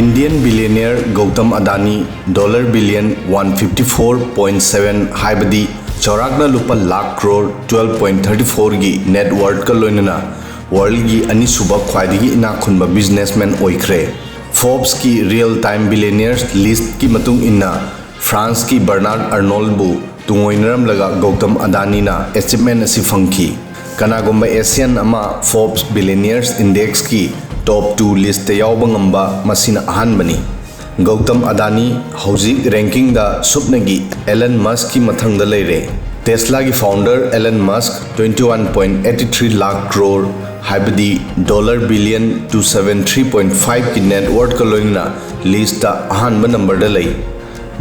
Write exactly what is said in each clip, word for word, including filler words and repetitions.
Indian billionaire Gautam Adani dollar billion one fifty four point seven, ꯍꯥꯏꯕꯗꯤ ꯆꯥꯎꯔꯥꯛꯅ ꯂꯨꯄꯥ lakh crore twelve point thirty four ꯒꯤ net worth ꯀ ꯂꯣꯏꯅꯅ world ꯒꯤ ꯑꯅꯤꯁꯨꯕ ꯈ꯭ꯋꯥꯏꯗꯒꯤ ꯏꯅꯥꯛ ꯈꯨꯟꯕ businessman ꯑꯣꯏꯈ꯭ꯔꯦ꯫ Forbes ꯀꯤ real time billionaires list ꯀꯤ ꯃꯇꯨꯡ ꯏꯟꯅ, France ꯀꯤ Bernard Arnault ꯕꯨ ꯇꯨꯡꯑꯣꯏꯅꯔꯝꯂꯒ ꯒꯧꯇꯝ ꯑꯗꯥꯅꯤꯅ achievement ꯑꯁꯤ ꯐꯪꯈꯤ꯫ ꯀꯅꯥꯒꯨꯝꯕ Asian ꯑꯃ Forbes Billionaires Index ꯀꯤ top two list ꯇ ꯌꯥꯎꯕ ꯉꯝꯕ ꯃꯁꯤꯅ ꯑꯍꯥꯟꯕꯅꯤ꯫ ꯒꯧꯇꯝ ꯑꯗꯥꯅꯤ ꯍꯧꯖꯤꯛ ranking ꯗ ꯁꯨꯞꯅꯒꯤ Elon Musk ꯀꯤ ꯃꯊꯪꯗ ꯂꯩꯔꯦ꯫ Tesla ꯒꯤ founder Elon Musk twenty one point eight three lakh crore, ꯍꯥꯏꯕꯗꯤ dollar billion two seven three point five ꯀꯤ net worth ꯀ ꯂꯣꯏꯅꯅ list ꯇ ꯑꯍꯥꯟꯕ number ꯗ ꯂꯩ꯫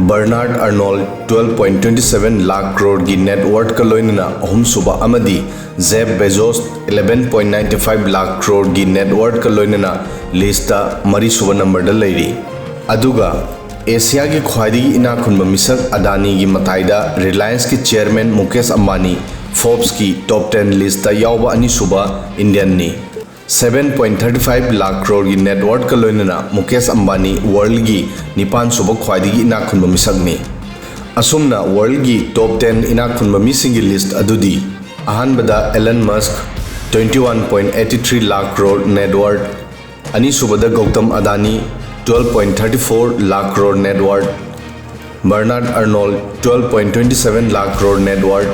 Bernard Arnault twelve point twenty seven lakh crore ꯒꯤ net worth ꯀ ꯂꯣꯏꯅꯅ ꯑꯍꯨꯝꯁꯨꯕ ꯑꯃꯗꯤ Jeff Bezos eleven point nine five lakh crore ꯒꯤ net worth ꯀ ꯂꯣꯏꯅꯅ list ꯇ ꯃꯔꯤꯁꯨꯕ number ꯗ ꯂꯩꯔꯤ꯫ ꯑꯗꯨꯒ Asia ꯒꯤ ꯈ꯭ꯋꯥꯏꯗꯒꯤ ꯏꯅꯥꯛ ꯈꯨꯟꯕ ꯃꯤꯁꯛ ꯑꯗꯥꯅꯤꯒꯤ ꯃꯇꯥꯏꯗ Reliance ꯀꯤ chairman Mukesh Ambani Forbes ꯀꯤ top ten list ꯇ ꯌꯥꯎꯕ ꯑꯅꯤꯁꯨꯕ Indian ꯅꯤ꯫ Seven point thirty five lakh crore ꯒꯤ net worth ꯀ ꯂꯣꯏꯅꯅ Mukesh Ambani world ꯒꯤ ꯅꯤꯄꯥꯟꯁꯨꯕ ꯈ꯭ꯋꯥꯏꯗꯒꯤ ꯏꯅꯥꯛ ꯈꯨꯟꯕ ꯃꯤꯁꯛꯅꯤ꯫ ꯑꯁꯨꯝꯅ world ꯒꯤ top ten ꯏꯅꯥꯛ ꯈꯨꯟꯕ ꯃꯤꯁꯤꯡꯒꯤ list ꯑꯗꯨꯗꯤ: ꯑꯍꯥꯟꯕꯗ Elon Musk, twenty one point eight three lakh crore net worth, ꯑꯅꯤꯁꯨꯕꯗ Gautam Adani, twelve point thirty four lakh crore net worth, Bernard Arnault, twelve point twenty seven lakh crore net worth,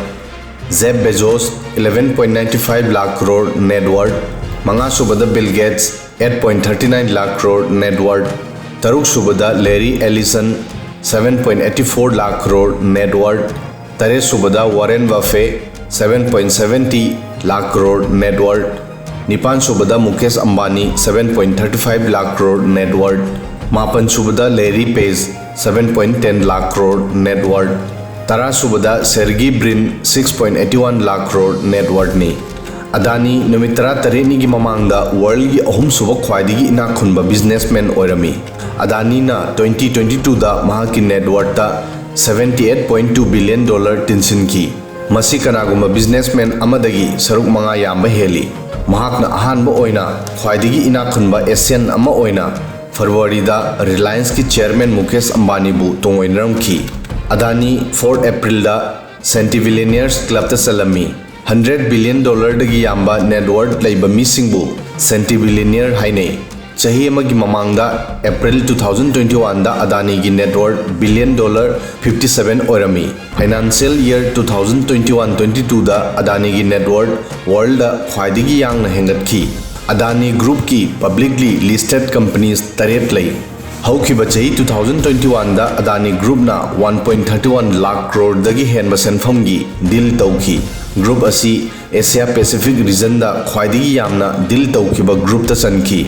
Jeff Bezos, eleven point nine five lakh crore net worth, ꯃꯉꯥꯁꯨꯕꯗ Bill Gates, eight point thirty nine lakh crore net worth, ꯇꯔꯨꯛꯁꯨꯕꯗ Larry Ellison, seven point eight four lakh crore net worth, ꯇꯔꯦꯠꯁꯨꯕꯗ Warren Buffett, seven point seventy lakh crore net worth, ꯅꯤꯄꯥꯟꯁꯨꯕꯗ Mukesh Ambani, seven point thirty five lakh crore net worth, ꯃꯥꯄꯟꯁꯨꯕꯗ Larry Page, seven point ten lakh crore net worth, ꯇꯔꯥꯁꯨꯕꯗ Sergey Brin, six point eight one lakh crore net worth ꯅꯤ꯫ ꯑꯗꯥꯅꯤ ꯅꯨꯃꯤꯠ ꯇꯔꯥꯇꯔꯦꯠꯅꯤꯒꯤ ꯃꯃꯥꯡꯗ world ꯒꯤ ꯑꯍꯨꯝꯁꯨꯕ ꯈ꯭ꯋꯥꯏꯗꯒꯤ ꯏꯅꯥꯛ ꯈꯨꯟꯕ businessman ꯑꯣꯏꯔꯝꯃꯤ꯫ ꯑꯗꯥꯅꯤꯅ twenty twenty two ꯗ ꯃꯍꯥꯛꯀꯤ net worth ꯇ seventy eight point two billion dollar ꯇꯤꯟꯁꯤꯟꯈꯤ꯫ ꯃꯁꯤ ꯀꯅꯥꯒꯨꯝꯕ businessman ꯑꯃꯗꯒꯤ ꯁꯔꯨꯛ ꯃꯉꯥ ꯌꯥꯝꯕ ꯍꯦꯜꯂꯤ꯫ ꯃꯍꯥꯛꯅ ꯑꯍꯥꯟꯕ ꯑꯣꯏꯅ ꯈ꯭ꯋꯥꯏꯗꯒꯤ ꯏꯅꯥꯛ ꯈꯨꯟꯕ Asian ꯑꯃ ꯑꯣꯏꯅ ꯐꯦꯕ꯭ꯔꯨꯋꯥꯔꯤꯗ ꯔꯤꯂꯥꯌꯟꯁꯀꯤ ꯆꯦꯌꯔꯃꯦꯟ ꯃꯨꯀꯦꯁ ꯑꯝꯕꯥꯅꯤꯕꯨ ꯇꯣꯡꯑꯣꯏꯅꯔꯝꯈꯤ꯫ ꯑꯗꯥꯅꯤ ꯐꯣꯔꯠ ꯑꯦꯄ꯭ꯔꯤꯜꯗ ꯁꯦꯟꯇꯤꯕꯤꯂꯤꯅꯤꯌꯔꯁ ꯀ꯭ꯂꯕꯇ ꯆꯜꯂꯝꯃꯤ꯫ ꯍꯟꯗ꯭ꯔꯦꯠ ꯕꯤꯂꯤꯌꯟ ꯗꯣꯂꯔꯗꯒꯤ ꯌꯥꯝꯕ ꯅꯦꯠꯋꯔꯠ ꯂꯩꯕ ꯃꯤꯁꯤꯡꯕꯨ ꯁꯦꯟꯇꯤꯕꯤꯂꯤꯅꯤꯌꯔ ꯍꯥꯏꯅꯩ꯫ ꯆꯍꯤ ꯑꯃꯒꯤ ꯃꯃꯥꯡꯗ, ꯑꯦꯄ꯭ꯔꯤꯜ ꯇꯨ ꯊꯥꯎꯖꯟ ꯇ꯭ꯋꯦꯟꯇꯤ ꯋꯥꯟꯗ ꯑꯗꯥꯅꯤꯒꯤ ꯅꯦꯠꯋꯔꯠ ꯕꯤꯂꯤꯌꯟ ꯗꯣꯂꯔ ꯐꯤꯐꯇꯤ ꯁꯚꯦꯟ ꯑꯣꯏꯔꯝꯃꯤ꯫ Financial year two thousand twenty one twenty ꯇꯨꯗ ꯑꯗꯥꯅꯤꯒꯤ ꯅꯦꯠꯋꯔꯠ ꯋꯥꯔꯜꯗ ꯈ꯭ꯋꯥꯏꯗꯒꯤ ꯌꯥꯡꯅ ꯍꯦꯟꯒꯠꯈꯤ꯫ ꯑꯗꯥꯅꯤ ꯒ꯭ꯔꯨꯞꯀꯤ ꯄꯕ꯭ꯂꯤꯛꯂꯤ ꯂꯤꯁꯇꯦꯗ ꯀꯝꯄꯅꯤꯁ ꯇꯔꯦꯠ ꯂꯩ꯫ ꯍꯧꯈꯤꯕ ꯆꯍꯤ ꯇꯨ ꯊꯥꯎꯖꯟ ꯇ꯭ꯋꯦꯟꯇꯤ ꯋꯥꯟꯗ ꯑꯗꯥꯅꯤ ꯒ꯭ꯔꯨꯞꯅ one point thirty one lakh ꯀ꯭ꯔꯣꯔꯗꯒꯤ ꯍꯦꯟꯕ ꯁꯦꯟꯐꯝꯒꯤ ꯗꯤꯜ ꯇꯧꯈꯤ꯫ ꯒ꯭ꯔꯨꯞ ꯑꯁꯤ ꯑꯦꯁꯤꯌꯥ ꯄꯦꯁꯤꯐꯤꯛ ꯔꯤꯖꯟꯗ ꯈ꯭ꯋꯥꯏꯗꯒꯤ ꯌꯥꯝꯅ ꯗꯤꯜ ꯇꯧꯈꯤꯕ ꯒ꯭ꯔꯨꯞꯇ ꯆꯟꯈꯤ꯫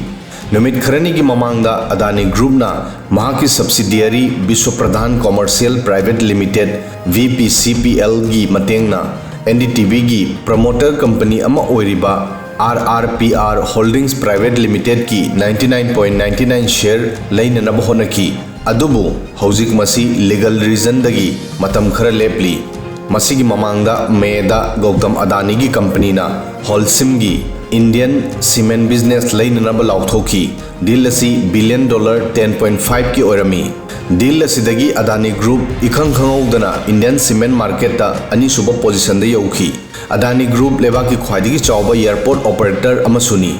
ꯅꯨꯃꯤꯠ ꯈꯔꯅꯤꯒꯤ ꯃꯃꯥꯡꯗ ꯑꯗꯥꯅꯤ ꯒ꯭ꯔꯨꯞꯅ ꯃꯍꯥꯛꯀꯤ subsidiary Vishva Pradhan commercial private limited, V P C P ꯑꯦꯜꯒꯤ ꯃꯇꯦꯡꯅ ꯑꯦꯟ ꯗꯤ ꯇꯤ ꯚꯤꯒꯤ ꯄ꯭ꯔꯃꯣꯇꯔ ꯀꯝꯄꯅꯤ ꯑꯃ ꯑꯣꯏꯔꯤꯕ R R P R holdings private ꯂꯤꯃꯤꯇꯦꯗꯀꯤ ninety nine point ninety nine share ꯂꯩꯅꯅꯕ ꯍꯣꯠꯅꯈꯤ꯫ ꯑꯗꯨꯕꯨ ꯍꯧꯖꯤꯛ ꯃꯁꯤ ꯂꯤꯒꯜ ꯔꯤꯖꯟꯗꯒꯤ ꯃꯇꯝ ꯈꯔ ꯂꯦꯞꯂꯤ꯫ ꯃꯁꯤꯒꯤ ꯃꯃꯥꯡꯗ ꯃꯦꯗ ꯒꯧꯇꯝ ꯑꯗꯥꯅꯤꯒꯤ ꯀꯝꯄꯅꯤꯅ ꯍꯣꯜꯁꯤꯝꯒꯤ ꯏꯟꯗꯤꯌꯟ ꯁꯤꯃꯦꯟ ꯕꯤꯖꯤꯅꯦꯁ ꯂꯩꯅꯅꯕ ꯂꯥꯎꯊꯣꯛꯈꯤ꯫ ꯗꯤꯜ ꯑꯁꯤ ꯕꯤꯂꯤꯌꯟ ꯗꯣꯂꯔ ꯇꯦꯟ ꯄꯣꯏꯟ ꯐꯥꯏꯚꯀꯤ ꯑꯣꯏꯔꯝꯃꯤ꯫ ꯗꯤꯜ ꯑꯁꯤꯗꯒꯤ ꯑꯗꯥꯅꯤ ꯒ꯭ꯔꯨꯞ ꯏꯈꯪ ꯈꯪꯍꯧꯗꯅ ꯏꯟꯗꯤꯌꯟ ꯁꯤꯃꯦꯟ ꯃꯥꯔꯀꯦꯠꯇ ꯑꯅꯤꯁꯨꯕ ꯄꯣꯖꯤꯁꯟꯗ ꯌꯧꯈꯤ꯫ ꯑꯗꯥꯅꯤ ꯒ꯭ꯔꯨꯞ ꯂꯩꯕꯥꯛꯀꯤ ꯈ꯭ꯋꯥꯏꯗꯒꯤ ꯆꯥꯎꯕ ꯑꯦꯌꯔꯄꯣꯔꯠ ꯑꯣꯄꯔꯦꯇꯔ ꯑꯃꯁꯨꯅꯤ꯫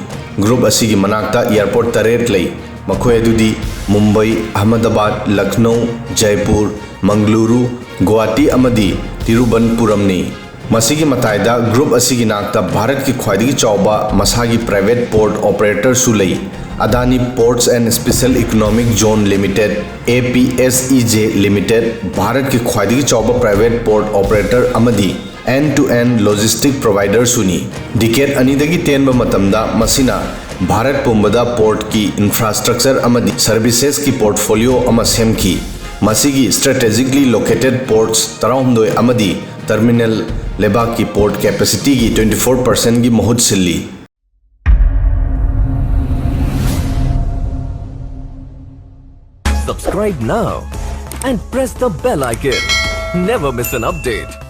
ꯒ꯭ꯔꯨꯞ ꯑꯁꯤꯒꯤ ꯃꯅꯥꯛꯇ ꯑꯦꯌꯔꯄꯣꯔꯠ ꯇꯔꯦꯠ ꯂꯩ, ꯃꯈꯣꯏ ꯑꯗꯨꯗꯤ ꯃꯨꯝꯕꯩ, ꯑꯍꯃꯗꯕꯥꯗ, ꯂꯈꯅꯧ, ꯖꯥꯏꯄꯨꯔ, ꯃꯪꯒꯂꯨꯔꯨ, ꯒꯨꯋꯥꯍꯥꯇꯤ ꯑꯃꯗꯤ ꯇꯤꯔꯨꯕꯟꯄꯨꯔꯝꯅꯤ꯫ ꯃꯁꯤꯒꯤ ꯃꯇꯥꯏꯗ ꯒ꯭ꯔꯨꯞ ꯑꯁꯤꯒꯤ ꯅꯥꯛꯇ ꯚꯥꯔꯠꯀꯤ ꯈ꯭ꯋꯥꯏꯗꯒꯤ ꯆꯥꯎꯕ ꯃꯁꯥꯒꯤ ꯄ꯭ꯔꯥꯏꯚꯦꯠ ꯄꯣꯔꯠ ꯑꯣꯄꯔꯦꯇꯔꯁꯨ ꯂꯩ꯫ Adani ports and special economic zone limited, A P S E Z limited, ꯚꯥꯔꯠꯀꯤ ꯈ꯭ꯋꯥꯏꯗꯒꯤ ꯆꯥꯎꯕ ꯄ꯭ꯔꯥꯏꯚꯦꯠ ꯄꯣꯔꯠ ꯑꯣꯄꯔꯦꯇꯔ ꯑꯃꯗꯤ ꯑꯦꯟ ꯇꯨ ꯑꯦꯟ ꯂꯣꯖꯤꯁꯇꯤꯛ ꯄ꯭ꯔꯣꯚꯥꯏꯗꯔꯁꯨꯅꯤ꯫ ꯗꯤꯀꯦꯗ ꯑꯅꯤꯗꯒꯤ ꯇꯦꯟꯕ ꯃꯇꯝꯗ ꯃꯁꯤꯅ ꯚꯥꯔꯠ ꯄꯨꯝꯕꯗ ꯄꯣꯔꯠꯀꯤ ꯏꯟꯐ꯭ꯔꯥꯁ꯭ꯇ꯭ꯔꯛꯆꯔ ꯑꯃꯗꯤ ꯁꯔꯚꯤꯁꯦꯁꯀꯤ ꯄꯣꯔꯠꯐꯣꯂꯤꯑꯣ ꯑꯃ ꯁꯦꯝꯈꯤ꯫ ꯃꯁꯤꯒꯤ ꯁ꯭ꯇ꯭ꯔꯦꯇꯦꯖꯤꯛꯂꯤ ꯂꯣꯀꯦꯇꯦꯗ ꯄꯣꯔꯠꯁ ꯇꯔꯥꯍꯨꯝꯗꯣꯏ ꯑꯃꯗꯤ ꯇꯔꯃꯤꯅꯦꯜ ꯂꯩꯕꯥꯛꯀꯤ ꯄꯣꯔꯠ ꯀꯦꯄꯦꯁꯤꯇꯤꯒꯤ ꯇ꯭ꯋꯦꯟꯇꯤ ꯐꯣꯔ ꯄꯥꯔꯁꯦꯟꯒꯤ ꯃꯍꯨꯠ ꯁꯤꯜꯂꯤ꯫ Subscribe now and press the bell icon. Never miss an update.